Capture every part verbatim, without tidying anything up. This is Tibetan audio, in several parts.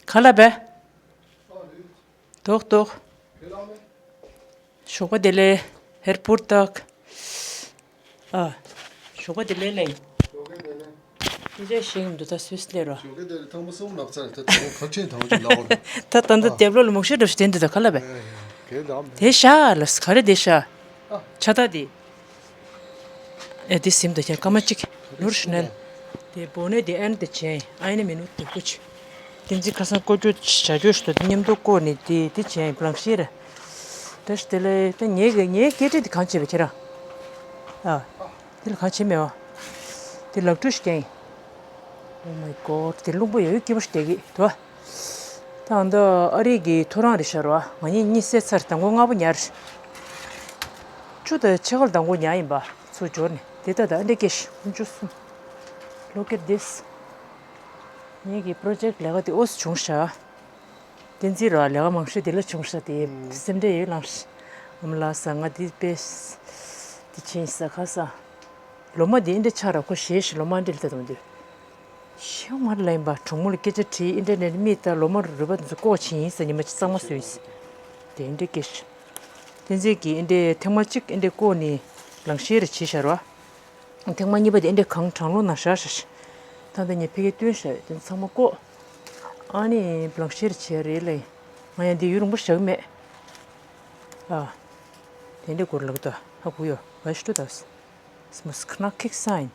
ག་ལ་བས། ཏོག་ཏོག་ཞོགས་པ་བདེ་ལེགས། ཧེར་པུར་དག་ཨ། ཞོགས་པ་བདེ་ལེགས་ལེ། ཨིན་ཇེ་ཤིང་འདུག་ད་སུས་ལེ་རོ། ཞོགས་ཀས་དེ་ཐང་པོ་གསུམ་ལབ་ཚར་ད་དེ་ག་ཆེན་ཐང་ཅིག་ལབ་འོ། ད་ད་ད་རྡེབ་ལོ་ལ་མོག་ཤེ་འགྲོ་ཤི་དེ་འདི་ད་ག་ལ་བས། དེ་ཤ་ལ་ག་རེ་དེ་ཤ། ཆ་ད་དེ། ཨེ་དེ་སིམ་དུ་ཁྱེར་སྐར་མ་གཅིག་ནུར་ཤི་ནལ། དེ་བོ་ནེ་དེ་ཨན་དེ་ཆེན་ཨ་ཡིན་ན་མི་ནུ་དེ་ཀུ་ཆི། དེ་འཛི་ཁ་སང་ཀོ་ཅོ་བྱ་ཅོ་ཤི་དོ་དེ་མཉམ་དུ་ཀོ་ནི་དེ་དེ་ཆེན་བླང་ཤེ་ར། ད་ཤི་དེ་ལེ་ད་ངའི་གི་ངའི་སྐད་ཆ་དེ་གང་བྱེད་པ་ཁྱེད་རང་། ཨ། དེ་ལ་གང་བྱེད་མེད་བ། དེ་ལག་འཁྲུ་ཤི་ཀྱང་ཡིན། Oh my god དེ་རླུང་པོ་ཡོད་སྐྱིད་པོ་ཤི་དེ་གི་དོ། ད་ཨ་མདའ་ཨ་རི་གི་ཐོ་རངས་རེད་ཤར་བ་ང་གཉིས་གཉིད་སད་ཚར་དང་པོ་ལྔ་པོ་ཉར། བཅུ་དང་ཕྱེད་ཀ་དང་པོ་ཉར་ཡིན་པ་ཚུར་འབྱོར་ནས་དེ་ལྟ་དང་འདྲ་སྐད་ཤི་ཀུན་སྤྱོད་གསུམ། Look at this ངེད་ཀྱི་པྲོ་ཇེག་ལས་ཀ་དེ་ཨོ་སི་བྱུང་ཤག་བསྟན་འཛིན་ར་ལས་ཀ་མང་ཤོས་དེ་ལ་བྱུང་ཤག་དེ་སེམས་ཁྲལ་ཡོད་ལངས་ཤག་ཨ་མ་ལགས་ང་འདི་དཔེ་དེ་ཕྱིན་ས་ཁ་ས། ལོ་མ་འདི་འདྲ་ཆགས་ར་ཁོ་ཞེས་ཤི་ལོ་མ་འདྲ་ལྟ་དང་འདུག་ཤེའུ་མར་ལ་ཡིན་པ་གྲོགས་མོ་ལ་སྐད་ཆ་དྲིས་ཨིན་ཊར་ནེཊ་མིད་ལྟ་ལོ་མ་རུ་རུ་བ་འཛུ་ལྐོག་ཕྱིན་ཡིན་ཟེར་ཉི་མ་གཅིག་གཙང་མ་བཟོས་ཡིན་ཟེར། དེ་འདྲ་སྐད་ཤི། བསྟན་འཛིན་གྱིས་ཨིན་ཊར་ཐེངས་མ་གཅིག་ཨིན་ཊར་བཀོག་ནས་ལང་ཤེར་བྱས་ཤར་བ། ཐེངས་མ་གཉིས་པ་དེ་ཨིན་ཊར་གང་གྲང་ལོ་ན་ཤར་ཤར་ཤི། ད་ལྟ་ངས་ཕ་གིར་བཏོན་ཤར་དེ་ཚང་མ་བཀོག་ཨ་ནི་ལང་ཤེར་བྱས་རེད་ལེ། ང་ཡང་འདི་ཡུན་རིང་པོ་བཞག་མེད། ཨ། དེ་འདྲ་སྐོར་ལག་ཏུ་ཧ་གོ་ཡོད་བ་ཤི་ཏུ་དག Muss knackig sein.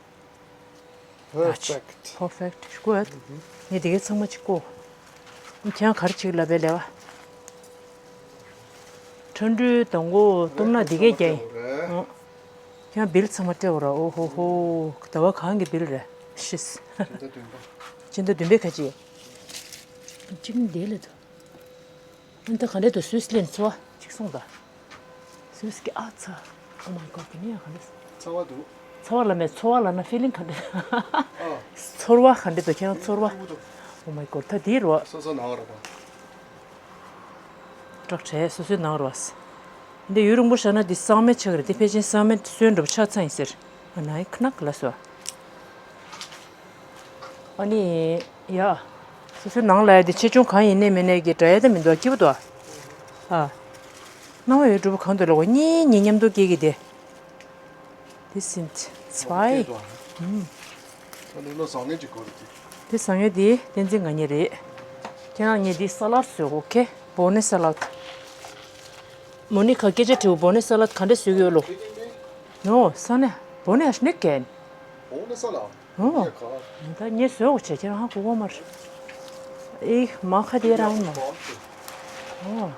Perfect. Perfect. Gut. ངས་དེ་གའི་ཚང་མ་གཅིག་བཀོག་ཁྱེད་ག་རེ་བྱེད་ལབ་པའི་ལས་ཀ་ཁྲ་འགྲོའི་དང་པོ་གཏུམ་ན་དེ་གའི་རྒྱ་ཡིན། ཁྱེད་བིལ་ཚང་མ་སྤྲད་འོ་ར། ཨོ་ཧོ་ཧོ། ཟླ་བ་གང་གི་བིལ་རེད། ཤིས། སྤྱི་ཟླ་བདུན་པ། སྤྱི་ཟླ་བདུན་པའི་ཁ་ཅིག་སྤྱི་ཟླ་འདི་ལ་དུ། ཨ་ནི་ད་ག་འདྲས་འདུག་སུས་ལེན་ཚོ་བ་གཅིག་སོང་ད། སུས་ཀྱི་ཨ་ཚ། Oh my god དེ་ནས་ཡང་ག་འདྲས། ཚ་བ་འདུག་ཚ་བ་ལ་མེད་ཚོ་བ་ལ་ན་ཕི་ལིང་ག་འདྲས། ཨ། ཚོར་བ་ག་འདྲས་འདུག་ཁྱེད་རང་ཚོར་བ། སྐྱིད་པོ་འདུག Oh my god ད་དེ་རུ་བ། སོ་སོ་ནང་ར་བ། སྐྲག་བྲལ་སོ་སོའི་ནང་རུ་བ། འདི་ཡུན་རིང་པོ་བཞག་ན་འདི་སང་མེ་ཆགས་རེད། འདི་ཕལ་ཆེར་སང་མེ་སོན་འགྲོ་ཆགས་ཚར་ཡིན་ཟེར། ཨ་ནའི་ཁ་ནག་ལ་སོ། ཨ་ནི། ཡ། སོ་སོའི་ནང་ལ་ཡ་དེ་ཆེ་ཆུང་གང་ཡིན་ནའི་མིན་ནའི་གི་འདྲ་ཡ་ད་མི་འདུག་སྐྱིད་པོ་འདུག་ཨ། སྣང་བ་ཡོད་འགྲུབ་གང་འདུག་ལ་འོ་གཉིས་གཉིས་མཉམ་དུ་སྐྱེ་གི་དེ། This sind zwei. ཨ་ནི་ལོ་བཟང་ངན་གྱི་སྐོར་གྱི། དེ་བཟང་ངན་དེ་བསྟན་འཛིན་ང་གཉིས་རེད། ཁྱེད་རང་གཉིས་དེ་ས་ལར་བཟོས་ཨོ་ཁེ་བོ་ནི་ས་ལར། མོ་ནི་ཁ་སྐད་ཆ་དྲིས་བོ་ནི་ས་ལར་ག་འདྲ་བཟོས་ཡོད་ལོ། ནོ་ས་ནི་བོ་ནི་ཨ་ཤ་ནི་ཀན། བོ་ནི་ས་ལར། ཨོ། ད་ངས་བཟོས་འོ་བྱས་ཁྱེད་རང་ཧ་གོ་གོ་མ་རེད། ཨེ་མ་ཁ་དེ་རང་མ། ཨོ།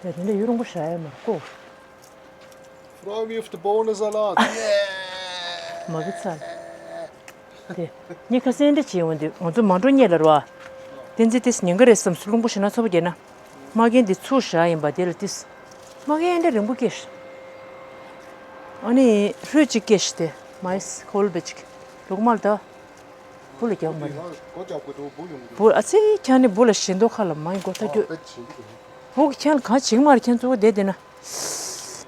ད་དེ་འདྲ་ཡུན་རིང་པོ་བཞག་ཡ་མ་གོ Freu mich auf den Bohnensalat. མ་གི་ཚར། དེ། ངས་ཁ་སང་འདྲ་བྱས་འོང་དུས་ང་ཚོ་མ་འགྲོ་ཉེ་ལ་རོ། བསྟན་འཛིན་ཏིས་ཉིན་ག་རེ་བསམ་སུ་རླུང་པོ་ཞེ་ན་ཚ་པོ་རྒྱས་ན། མ་རྒན་འདི་ཚུར་བཞག་ཡིན་པ་དེ་ལ་ཏིས། མ་རྒན་འདྲ་རིང་པོ་སྐྱེས། ཨ་ནི་ཧྲུས་གཅིག་སྐྱེས་ཏེ་མའི་སི་ཁོལ་བེ་གཅིག་ལུག་མར་ད། བུ་ལ་རྒྱག་མ་རེད། བུ་ཨ་ཚེ་ཁྱ་ནི་བུ་ལ་ཞེ་འདོགས་ཁ་ལ་མ་ཡིན་གོ་ཐ་རྒྱུ། བུ་གི་ཁྱེད་ལ་གང་བྱེད་མ་རེད་ཁྱེད་ཚོ་བསྡད་དེ་ན།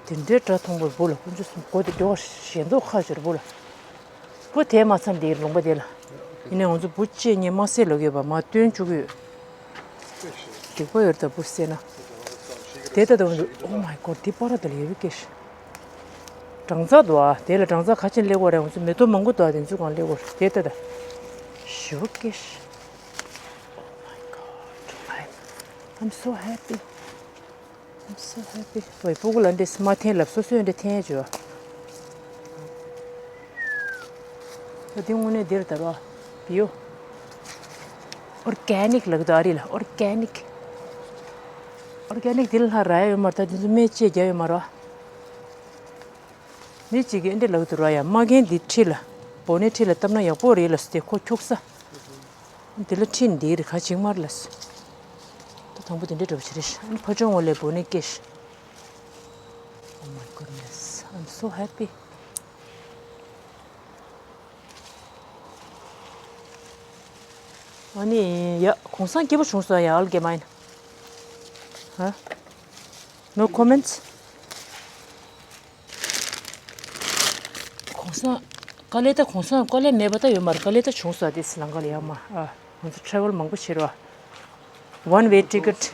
དེ་འདྲའི་དགྲ་མཐོང་བར་བུ་ལ་ཀུན་སྤྱོད་གསུམ་གོ་དེ་འགྲོ་བ་ཞེ་འདོགས་ཁ་ཆེར་བུ་ལ། བུ་དེ་མ་ཚར་འདིའི་ལུང་པ་དེ་ལ། ཡིན་ནའི་ང་ཚོ་བུ་གཅིག་གཉིས་མ་བསད་ལོག་ཡོད་པ་མ་སྟོན་བཅུག་གི་ཡོད། སྡིག་པ་ཡོད་ད་བུ་བསད་ན། དེ་ལྟ་དུ་འདུག Oh my god འདི་པར་དེ་ལ་ཡོད་པའི་སྐད་ཤི། སྦྲང་རྩི་འདུག་ཨ་དེ་ལ་སྦྲང་རྩི་ག་ཆེན་སླེབས་ཀྱི་རེད། ང་ཚོ་མེ་ཏོག་མང་པོ་འདུག་ཨ་དེ་ཚོ་གང་སླེབས་ཀྱི་རེད་དེ་ལྟ་ད། ཞུ་སྐད་ཤི། Oh my god I'm I'm so happy. I'm so happy. ཝེ་སྤུ་གུ་ལ་འདྲེ་སི་མ་འཐེན་ལབ་སོ་སོའི་འདྲེ་འཐེན་ཡ་བྱོས། ད་འདི་དངོས་གནས་འདིར་དར་བ། བིའུ། ཨོར་གེ་ནིག་ལབ་ཀྱི་འདུག་ཨ་རི་ལ་ཨོར་གེ་ནིག་ཨོར་གེ་ནིག་འདི་ལ་ལྷ་རག་ཡ་ཡོད་མ་རེད། ད་འདི་ཚོ་སྨན་ལྕེ་རྒྱག་ཡོད་མ་རེད། མི་གཅིག་གིས་འདི་ལབ་ཀྱི་འདུག་ར་ཡ་མ་རྒན་འདི་ཁྲིད་ལ། བོ་ནི་ཁྲིད་ལ་བཏབ་ན་ཡག་པོ་རེད་ལ་སུ་དེ་ཁོ་ཁྱུག་ས། དེ་ལ་ཁྲིད་འདི་རེད་ག་བྱེད་མ་རེད་ལ་སུ། ད་དང་པོ་དེ་འདྲའི་འདྲ་པོ་བྱེད་རེད་ཤག་ཨ་ནི་ཕ་ཆུང་བ་ལས་བོ་ནི་སྐྱེས་ཤག Oh my goodness, I'm so happy. ཨ་ནི་ཡ་གོང་སང་སྐྱིད་པོ་བྱུང་སོང་ཡ་ཨལ་གེ་མ་ཡིན། ཧ། No comments. གོང་སང་། དཀའ་ལས་ད་གོང་སང་དཀའ་ལས་མེད་པ་ད་ཡོད་མ་རེད། དཀའ་ལས་ད་བྱུང་སོང་དེ་སི་ལང་ཀ་ལ་ཡ་མ་ཨ། ང་ཚོ་ཊེ་རེ་ཝལ་མང་པོ་བྱེད་རོགས། One way ticket.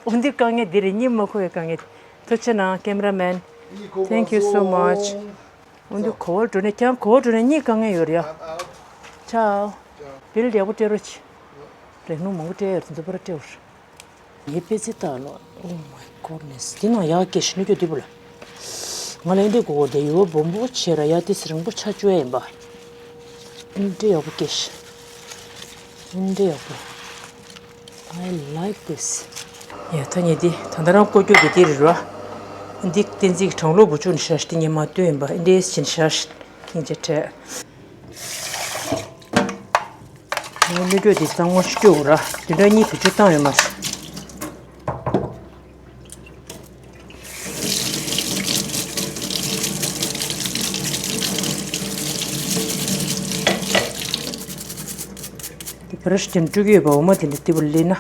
འོ་འདི་དཀའ་ངལ་འདི་རེད། གཉིད་མ་ཁུག་པའི་དཀའ་ངལ། ཐུགས་རྗེ་གནང་cameraman. Thank you so much. འོ་འདི་གོ་བར་འགྲོ་ནས་ཀྱང་གོ་བར་འགྲོ་ནས་གཉིད་དཀའ་ངལ་ཡོད་རེད་ཡ། ཆའོ། བིལ་ཡག་པོ་སྤྲད་རོགས་གྱིས། རིང་ལུང་མང་པོ་སྤྲད་ཡོད་རེད། དེ་ཚོ་པར་སྤྲད་བར། ངའི་པེ་ཙེ་ལྟ་ལོ། Oh my goodness. འདི་ནང་ཡག་སྐྱེས་ཤིག་ནུས་རྒྱུ་འདི་བུ་ལ། ང་ལ་འདི་དགོས་དགོས་དེ་ཡུ་བ་སྦོམ་པོ་ཆེ་ར་ཡ་ཏིས་རིང་པོ་ཆ་བཅུ་ཡ་ཡིན་པ། འདི་ཡག་པོ་སྐྱེས་ཤིག་འདི་ཡག་པོ། I like this. ཡ་ད་ངས་འདི་ད་ལྟ་རང་བཀོལ་རྒྱུ་གི་འདི་རེད་ར། འདི་བསྟན་འཛིན་གྱི་གྲང་གློག་བུ་ཆུ་ནས་ཤ་ཤི་འདི་ངས་མ་བཏོན་ཡིན་པ། འདི་ཕྱིན་ཤ་ཤི་ཐེངས་ཅིག་སྤྲད། ངའི་སྣོད་འཇོག་འདི་གཙང་མ་ཞིག་སྐྱུག་ར། བདུན་ཕྲག་གཉིས་བེད་སྤྱོད་བཏང་ཡོད་མ་རེད། འདི་བྷ་ར་ཤི་དེ་འཁྲུད་ཀྱི་ཡོད་པ། འོ་མ་དེ་འདྲ་ཏི་བུ་ལེན་ན།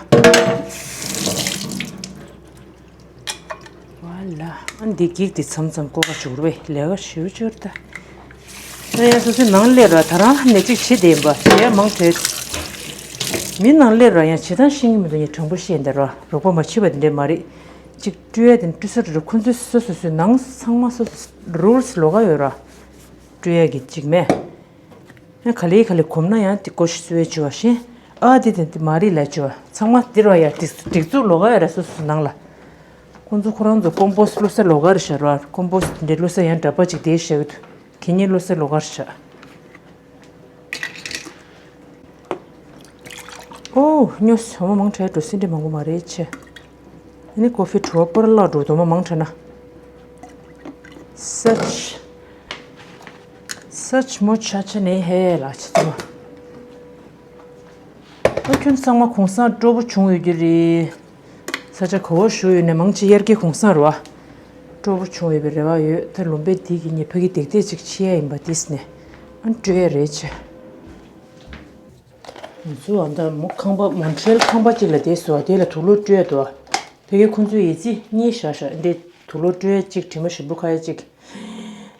ཝ་ལ། ཨ་འདི་འགྱིག་འདི་མཚམས་མཚམས་བཀོག་ག་བྱུག་རེད་པས། ལས་ཀ་ཞུ་ཅོར་ད། ཨ་ཡ་སོ་སོའི་ནང་སླེབས་ར་ད་རང་ནས་གཅིག་བྱེད་བསྡད་ཡིན་པ། བྱེད་ཡ་མང་དྲགས། མི་ནང་སླེབས་ར་ཡང་བྱེད་སྟངས་ཤེས་ཀྱི་མི་འདུག་ངས་དྲང་པོ་བཤད་འདི་ར་རོགས་པ་མ་བྱེད་པ་འདི་འདྲས་མ་རེད། གཅིག་སྤྲོད་ཡ་དེ་སྤྲོད་ས་རེད། ཁོ་ཚོའི་སོ་སོ་སོའི་ནང་ཚང་མ་སོ་སོ་རུལ་སི་ལོགས་ཀ་ཡོད་ར། སྤྲོད་ཡ་གི་གཅིག་མེད། ཡང་ག་ལེ་ག་ལེ་གོམས་ན་ཡང་དེ་ཀོ་ཤི་སུ་ཡོད་བྱུ་བ་ཤེས། ཨ་དེ་དེ་དེ་མ་རེད་ལ་བྱུ་བ་ཚང་མ་དེ་ར་ཡ་སྒྲིག་སྒྲིག་འཛུགས་ལོགས་ཀ་ཡོད་ར་སོ་སོ་ནང་ལ། ཁོང་ཚོ་ཁོ་རང་ཚོ་ཀོམ་པོ་སི་བླུགས་ས་ལོགས་ཀ་རེད་ཤག་ར། ཀོམ་པོ་སི་དེ་འདྲའི་བླུགས་ས་ཡང་འདྲ་པ་ཅིག་དེ་བཞག་ཡོད་དུ་གད་སྙིགས་བླུགས་ས་ལོགས་ཀ་རེད་ཤག་ཨོ་ཉོ་སོ་མ་མང་དྲགས་འགྲོ་སྲིད་འདྲ་མང་པོ་མ་རེད་ཆེ། ཨ་ནི་ཀོ་ཧྥི་བྲོ་བ་པར་བརླག་འགྲོ་དོ་མ་མང་དྲགས་ན། Such such more cha cha ne he la chi tuma. ཨ་ཁྱོད་ཚང་མ་གུང་སེང་སྤྲོ་པོ་བྱུང་ཡོད་རྒྱུ་རེད། ས་ཆ་ག་བ་བཞུགས་ཡོད་ནས་མང་ཆེ་དབྱར་ཁའི་གུང་སེང་རེད་བ། སྤྲོ་པོ་བྱུང་ཡོད་པའི་རེ་བ་ཡོད། ད་ལུང་པའི་འདི་གི་ངས་ཕ་གི་དེག་དེག་ཅིག་ཕྱེ་ཡ་ཡིན་པ་དེས་ནས་ཨ་སྤྲོད་ཡ་རེད་ཆེ། ང་ཚོ་ཨ་མདའ་མོ་ཁང་པ་མོན་ཊི་རེལ་ཁང་པ་གཅིག་ལ་བསྡད་སོ། དེ་ལ་དུག་ལོག་སྤྲོད་འདུག་ཕ་གི་ཁོང་ཚོས་ཡི་ཙི་གཉིས་བཞག་བཞག་འདི་དུག་ལོག་སྤྲོད་གཅིག་དྲི་མ་ཞིམ་པོ་ཁ་ཡ་གཅིག་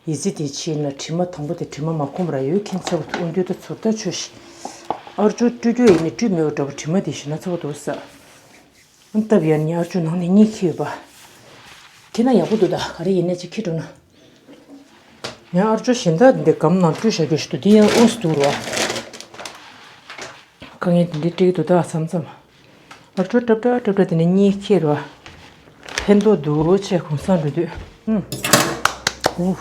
ཡི་ཙི་དེ་ཕྱིན་ན་དྲི་མ་དང་པོ་དེ་དྲི་མ་མ་ཁོམ་ར་ཡོད་ཁྱེད་ཚོ་འོ་འདུག་ད་ཚུར་ལྟ་ཆོས་ཤིག་ཨར་ཅོ་སྤྲོད་རྒྱུ་ཡིན་ནི་སྤྲོད་མེད་པ་འདྲ་པོ་དྲི་མ་དེ་ཞིམ་ན་ཚ་པོ་འདུག་ས། སྟབས་ཡག་ནི་ཨར་ཅོ་ནང་ནས་གཉིས་ཁྱེར་ཡོད་པ། ཁྱེར་ན་ཡག་པོ་འདུག་ད་ག་རེ་ཡིན་ནས་ཅིག་ཁྱེར་འགྲོ་ན། ཡང་ཨར་ཅོ་གཞན་དག་འདི་སྒམ་ནང་བཀྲུས་བཞག་རྒྱུ་ཞིག་འདུག་འདི་ཡང་ཨོ་སི་འདུག་རོ། དཀའ་ངལ་འདི་འདྲའི་འཕྲད་ཀྱི་འདུག་ད་མཚམས་མཚམས། ཨར་ཅོ་ཀྲབ་ཀྲབ་ཀྲབ་ཀྲབ་དེ་ནས་གཉིས་ཁྱེར་རོ། ཕན་ཐོགས་འདུག་ཆེ་གུང་སེང་འགྲོ་དུས། ཨུམ། ཨུཧ།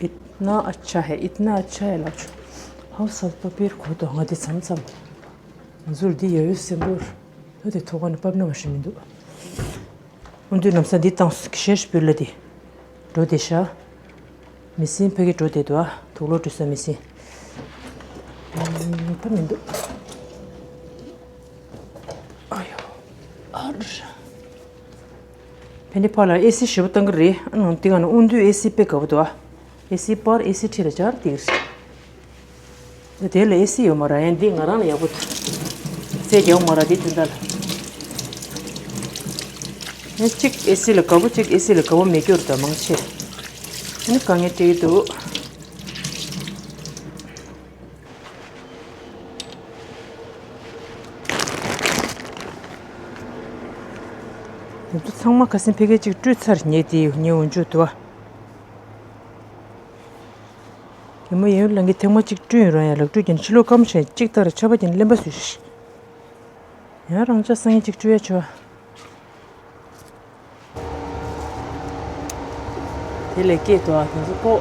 इतना अच्छा है, इतना अच्छा है ལབ་བྱུང་། ཧའོ་སལ་པ་པིར་གོ་དོ་ང་འདི་མཚམས་མཚམས། ང་ཚོར་འདི་ཡ་ཡོད་སེམས་པོར། ད་དེ་ཐོག་ཁ་ནས་པབ་ན་མ་ཤི་མི་འདུག་འོ་འདུག་ལམ་སང་འདི་བཏང་སོང་གི་ཤེས་སྤུས་ལ་དེ། འགྲོ་བསྡད་ཤག་མི་སེམས་ཕ་གི་འགྲོ་བསྡད་འདུག་ཨ། དུག་ལོག་འདྲུད་ས་མི་སེམས། ཨམ། ད་མི་འདུག་ཨ་ཡོ། ཨ་ར། ཕན་ནི་ཕ་ལ་ཨེ་སི་ཞེ་པོ་བཏང་གི་རེད། ཨ་ནང་དེ་ག་ནས་དབང་འདུས་ཨེ་སི་དཔེ་དགའ་པོ་འདུག་ཨ། ཨེ་སི་པར་ཨེ་སི་ཁྲི་ལ་སྦྱར་དེ་གི་རེད། དེ་ལ་ཨེ་སི་ཡོད་མ་ར་ཡང་འདི་ང་རང་ལ་ཡག་པོ་འདུག་ཚད་རྒྱག་མ་ར་འདི་དོན་དག་ལ། ཨེ་གཅིག་ཨེ་སི་ལ་དགའ་པོ་གཅིག་ཨེ་སི་ལ་དགའ་པོ་མེད་རྒྱུ་རེད་ད་མང་ཆེ། ཨ་ནི་དཀའ་ངལ་འཕྲད་ཀྱི་འདུག་ང་ཚོ་ཚང་མ་ཁ་སང་ཕ་གིར་གཅིག་བཀྲུས་ཚར། ཉེ་དེ་ཉེ་འོན་ཆོག་འདུག་བ། ཉི་མ་ཡིན་ལང་གི་ཐེངས་མ་གཅིག་བཀྲུས་ཡོད་རང་ཡང་ལག་བཀྲུས་ཀྱིན་ཕྱི་ལོགས་སྐམ་ཞིང་གཅིག་ལྟར་ཆར་པ་ཀྱིན་རློན་པ་བཟོས་ཤིག་ཡང་རང་ཅག་སང་ཉིན་གཅིག་བཀྲུས་ཡ་ཆོག་བ། དེ་ལས་སྐྱེས་ཏོ་ཨ་དེ་ཚོ་ཀོ།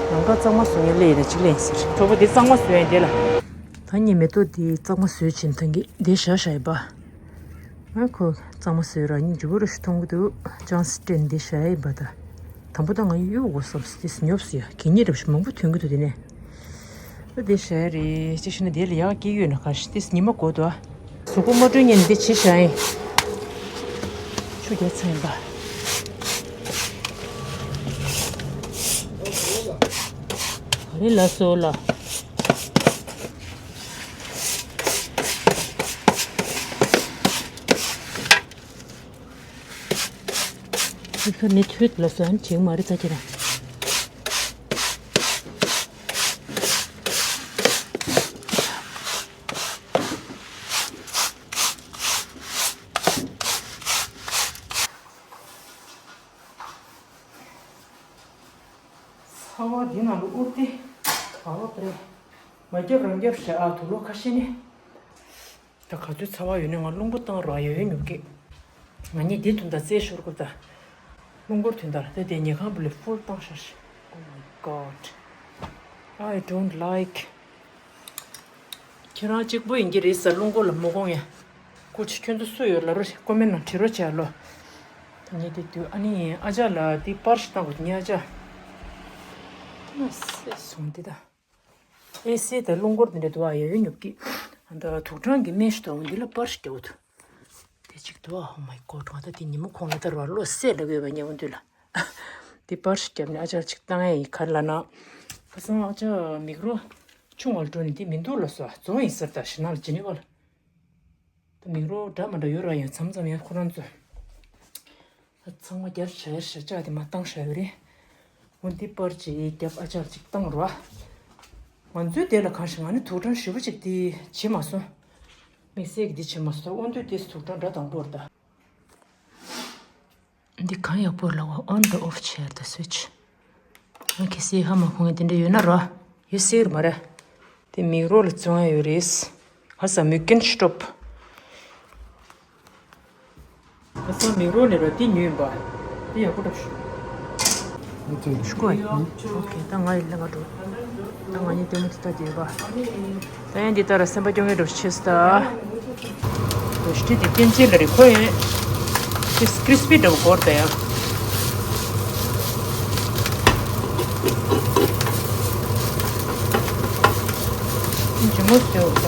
ལམ་ཁ་གཙང་མ་བཟོ་མཁན་སླེབས་ཡིན་ན་གཅིག་ལེན་ཟེར། གྲོགས་པོ་འདི་གཙང་མ་བཟོས་ཡིན་དེ་ལ། ད་ངས་མེ་ཏོག་འདི་གཙང་མ་བཟོས་ཕྱིན་ཐང་གི་འདི་བཞག་བཞག་ཡིན་པ། ཨ་ཁོ་གཙང་མ་བཟོས་རང་ཉིད་འཇུ་བོ་རུ་ཞིག་མཐོང་གི་འདུག་ཅང་སི་ཀྲིན་འདི་བཞག་ཡིན་པ་ད། དང་པོ་ད་ང་གཡུག་དགོས་བསམ་སོང་དེ་ཉོབ་སོང་ཡ་གད་སྙིགས་རབ་ཞིག་མང་པོ་ཐོན་གི་འདུག་དེ་ནས། ཨ་དེ་བྱ་ཡ་རེད། གཅིག་བྱས་ན་དེ་ལ་ཡག་སྐྱེ་གི་ཡོད་ན་ག་ཤི་དེ་ཉི་མ་འགོར་འདུག་ཨ། གཟུགས་པོ་མ་བཀྲུས་ཉིན་འདི་བྱེད་བྱ་ཡིན། ཆུ་རྒྱག་ཚར་ཡིན་པ། ག་རེ་ལ་སོ་ལ། ཁོ་ནི་ཐུད་ལ་སོན་བྱེད་མ་རེད་ད་ཁྱེད་རང་། འདི་ནང་ལ་ཨུར་ཏི་བ་བ་པ་རེད། མ་རྒྱབ་རང་རྒྱབ་བྱས་ཨ། དུག་ལོག་ཁ་ཤས་ནི། ད་ག་ཚོད་ཚ་བ་ཡོད་ནས་ང་རླུང་བུ་བཏང་རོགས། ཡ་ཡོད་ཉོབ་ཀྱི། ང་གཉིས་འདི་དུང་ད་རྩེ་ཤོར་དགོས་ད། རླུང་འཁོར་དུང་ད་ལ་དེ་དེ་ཉལ་ཁང་བུ་ལས་ཕུལ་བཏང་ཤར། Oh my god. I don't like. ཁྱེད་རང་གཅིག་པོ་ཡིན་གྱི་རེད་ས། རླུང་འཁོར་ལ་མ་དགོངས་ཡ། ཁོ་ཆ་ཁྱོད་ཚོ་སུ་ཡོད་ལབ་རོགས། ཀོ་མེན་ནང་བྲིས་རོགས་བྱས་ལོ། ད་ངས་དེ་དུས་ཨ་ནི་ཨ་ཅག་ལ་དེ་པར་ཞིག་བཏང་དགོས། ངའི་ཨ་ཅག་ཨ་སེ་སོང་དེ་ད། ཨེ་སི་དང་རླུང་འཁོར་དེ་འདྲ་འདུག་ཨ། ཡ་ཡོད་ཉོབ་ཀྱི། ཨ་ད་དུག་སྦྲང་གི་སྨན་ཞིག་འདུག་འདི་ལ་པར་ཞིག་རྒྱག་དགོས་འདུག་དེ་གཅིག་འདུག་ཨ། Oh my god. ང་ད་དེ་ཉིན་མོ་ཁོང་ལ་ད་རོ་བློ་གསལ་ལ་གོས་པ་ཉལ་བ་འདུག་ལ། དེ་པར་ཞིག་བརྒྱབ་ནས་ཨ་ཅག་ཅིག་བཏང་ཡ་ཡིན། ག་རེ་ལབ་ན། ཁ་སང་ཨ་ཅག་མིག་རོ་ཆུང་བ་ལ་འགྲོ་ནས་དེ་མི་འདུག་ལབ་སོང་། རྫོང་ཡིན་ཟེར། ད་ཞི་ནང་ལ་ཇི་ནི་ཝ་ལ། ད་མིག་རོ་འདྲ་མ་འདྲ་ཡོད་ར། ཡང་མཚམས་མཚམས་ཡང་ཁོ་རང་ཚོ་ཚང་མ་རྒྱབ་བྱས་ཞེ་དྲག་དེ་མ་བཏང་བཞག་ཡོད་རེད། འོ་འདི་པར་ཅིག་རྒྱབ་ཨ་ཅག་ཅིག་བཏང་རོགས། ང་ཚོའི་དེ་ལ་གང་ཞིག་ང་ནི་དུག་སྦྲང་ཞེ་པོ་ཅིག་དེ་བྱེད་མ་སོང་། དམིགས་བསལ་གྱི་དེ་བྱེད་མ་སོང་། ད་དབང་འདུས་དེ་དུག་སྦྲང་འདྲ་དང་པོར་ད། འདི་གང་ཡག་པོ་ལ་འོ་on the off བྱས་ད་switch། ང་གལ་སྲིད་ཧ་མ་གོ་ངས་དེ་འདྲ་ཡོད་ན་རོ། ཡོད་སྲིད་མ་རེད། དེ་མིག་རོ་ལ་བཙོང་ཡ་ཡོད་རེད། ཧ་ས་མུ་ཀེན་སི་ཊོབ། ཧ་ས་མིག་རོ་ནས་རོ་དེ་ཉོས་ཡིན་པ། དེ་ཡག་པོ་འདྲ་ཞུ། ཤུ་གུ་ཨ། ཨོ་ཁེ། ད་ང་ཡི་ལས་ཀ་འགྲོ། ད་ང་གཉིས་ལྟད་མོ་དེ་ལྟ་དེ་ཡོད་པ། ད་ཡང་འདི་ལྟར་སེམས་པ་སྐྱོ་ངེས་འགྲོ་ཆེ་ས་ད། རོ་ཤི་དེ་སྐྱེན་ཅན་ལ་རེ་ཁོ་ཡིན། ཤི་ཀྲིས་པི་འདྲ་བོ་གོར་ད་ཡང་། ཇི་མོ་ཟེར་བ་ད།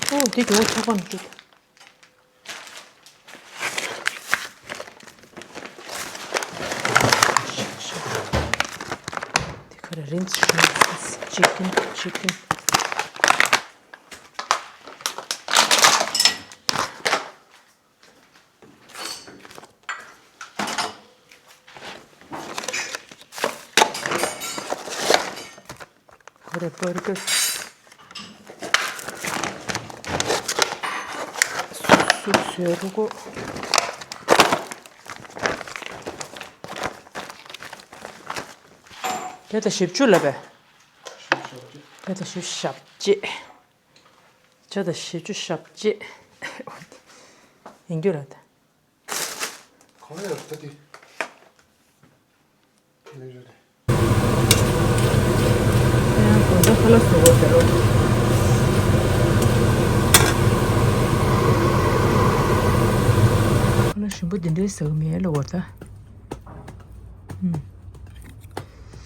ཨོ་དེ་གྱོང་ཆག་པ་མི་འགྲིག་དེ་ག་རེ་རིན་ཆེན་ཅི་ཀིན་ཅི་ཀིན། ཁོ་རེ་བར་ག་སུབ་སུབ་ཟོས་རུ་གོ། དེ་ད་བཞི་བཅུ་ལ་བས། དེ་ད་བཞི་བཅུ་ཞབས་རྗེས། ཆ་ད་བཞི་བཅུ་ཞབས་རྗེས། ཡིན་རྒྱུ་ལ་ད། གང་ཡང་ད་དེ། དེ་ལས་རེད། ཡང་དགོང་དག་ཁ་ལག་བཟོ་དགོས་ཟེར་རོ། ཁ་ལག་ཞིམ་པོ་འདི་འདྲའི་ཟ་གི་མེད་ལ་བར་ད། ཨུམ།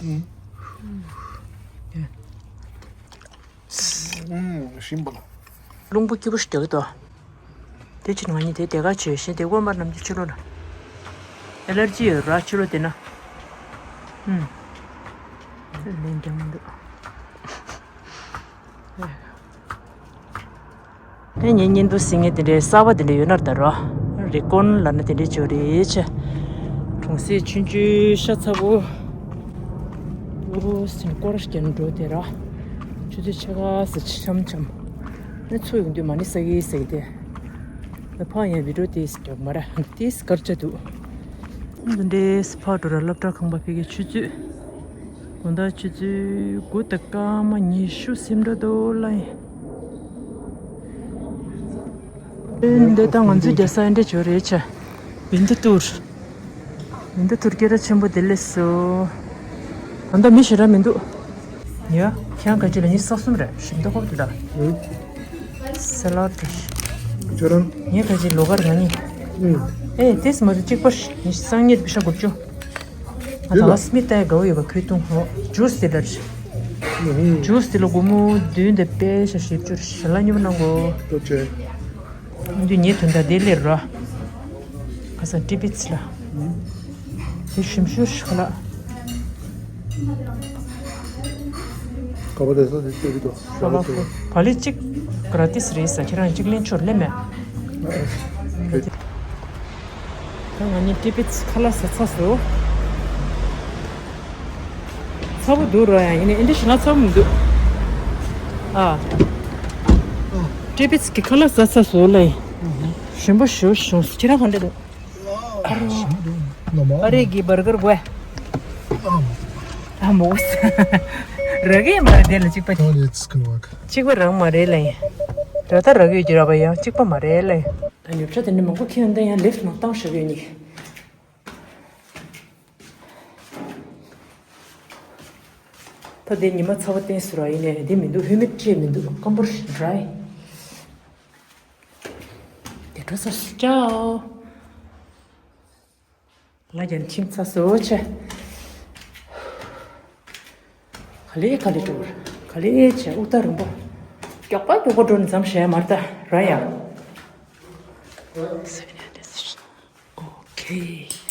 ཨུམ། ཡ། ཨུམ། ཞིམ་པོ་ལ། རླུང་བུ་སྐྱིད་པོ་ཞིག་རྒྱག་གི་འདུག་དེ་ཕྱིར་ང་གཉིས་དེ་དེ་ག་བྱོས་ཤིང་དེ་དགོན་པར་ནམ་རྒྱུན་ཕྱི་ལོགས་ལ། ཨེ་ལར་ཇི་ཡོད་ར་ཕྱི་ལོགས་དེ་ན། ཨུམ། ལན་རྒྱག་མི་འདུག་དེ་ངའི་བརྙན་ཐུང་གཟིགས་མཁན་དེ་འདྲའི་གསར་པ་དེ་འདྲ་ཡོད་ན་ད་ར། རེ་ཀོན་ལབ་ན་དེ་འདྲའི་བྱོས་རེད་ཆེ། གྲོང་གསེབ་ཆུང་ཆུང་ཤ་ཚ་པོ། ཨོ་སིན་སྐོར་རྒྱབ་འགྲོ་དེ་ར། ཆུ་ཚོད་ཕྱེད་ཀ་ཟེར་འཆམ་འཆམ། ཨ་ཚོ་ཡོང་དུས་མ་ཎི་བསགས་ཀྱི་ཟེར་གི་དེ། ད་ཕ་ཡང་བི་ཌིའོ་དེ་རྒྱབ་མ་ར་དེ་སྐར་ཆ་འདུག་འདི་འདྲའི་ཕ་འགྲོ་ར་སློབ་གྲྭ་ཁང་པ་ཕ་གི་ཆུ་ཚོད། དགོང་དག་ཆུ་ཚོད་དགུ་དང་སྐར་མ་ཉི་ཤུ་ཟིན་འགྲོ་འདུག་ལ་ཡིན། འདི་ལྟ་ང་ཚོའི་རྒྱལ་ས་འདྲ་བྱོས་རེད་ཆ། བིན་དུ་ཏུར། བིན་དུ་ཏུར་སྐད་གྲགས་ཆེན་པོ་དེ་ལས་སུ། ད་ལྟ་མི་ཞེ་དྲག་མི་འདུག་ཡ། ཁྱེད་རང་ག་ཅི་ལ་ཉི་ཤུ་རྩ་གསུམ་རེད་ཞིམ་མདོག་ཁོབ་དེ་ལ། ཨུ། སེ་ལ་ཌི། ཁྱོད་རང་། ངས་ག་ཅི་ལོ་གར་ང་གཉིས། ཨུ། ཨེ་དེས་མ་གཏོགས་གཅིག་པ་ཉི་ཤུ་རྩ་གཉིས་པི་ཤ་དགུ་བཅུ། ང་ད་ལ་སྨི་ཏའི་དགའ་བོ་ཡོད་པ་ཁོས་བཏུང་ཧོ། ཇུས་དེ་ལ་རེད། ཇུས་དེ་ལ་སྒོར་མོ་བདུན་དང་པད་ཤ་བཞི་བཅུ་ཞལ་ལག་མཉེས་པོ་གནང་གོ། ཐུགས་རྗེ་ཆེ། འདི་ཉེ་དོན་དག་དེ་ལས་ར། ཁ་སང་ཏི་པི་ཚི་ལ། དེ་ཞིམ་ཤོས་ཤ་ལག་ཀ་བ་དེ་ས་དེ་ལྟོས་ཀྱི་འདུག་ཤ་ལག་ཁོ་བ་ལི་གཅིག་ག་ར་ཏིས་རེད་ས་ཁྱེད་རང་གཅིག་ལེན་ཆོག་ལེན་མེད། ད་ང་གཉིས་ཏི་པི་ཚི་ཁ་ལག་ཟ་ཚར་སོང་། ཚ་པོ་འདུག་ར། ཡང་ཡིན་ནའི་འདི་ཞིག་ན་ཚ་པོ་མི་འདུག་ཨ། ཀྲེ་པིས་ཀྱི་ཁ་ལག་ཟ་ཚ་བཟོ་ལེ། ཞིམ་པོ་ཞུ་བྱུང་། ཁྱེད་རང་ག་འདྲ་འདུག་ཨ་རེ་གི་བར་གར་དགོས། ཨ་མོ། རག་གི་མ་རེད་ལ་གཅིག་པ། Don't eat squid. གཅིག་པ་རག་མ་རེད་ལ་ཡིན། ར་ད་རག་ཡོད་ཀྱི་ར་བ་ཡང་གཅིག་པ་མ་རེད་ལ་ཡིན། ད་ཉོ་ཆ་དེ་འདྲ་མང་པོ་ཁྱེར་ཡོང་ད་ཡང་ལེབ་ནང་བཏང་བཞག་ཡོད་ནི། ད་དེ་ཉི་མ་ཚ་བ་བསྟན་སུ་ར་ཡིན་ནས་དེ་མི་འདུག་ཧུ་མིད་ཅེས་མི་འདུག་སྐམ་པོ་ཞིག་ཌ་རའི། དེ་འགྲོ་ས་སུ་ཅའོ། ལ་རྒྱན་ཁྱིམ་ཚ་སོ་ཆེ། ག་ལེ་ག་ལེ་འགྲོ་ག་ལེ་ཆེ་ཨུ་ཏ་རིང་པོ། མགྱོགས་པ་མགྱོགས་པ་འགྲོ་ནས་མཚམས་བཞག་མར་ལྟ་ར་ཡ། ཨོ་ཁེ།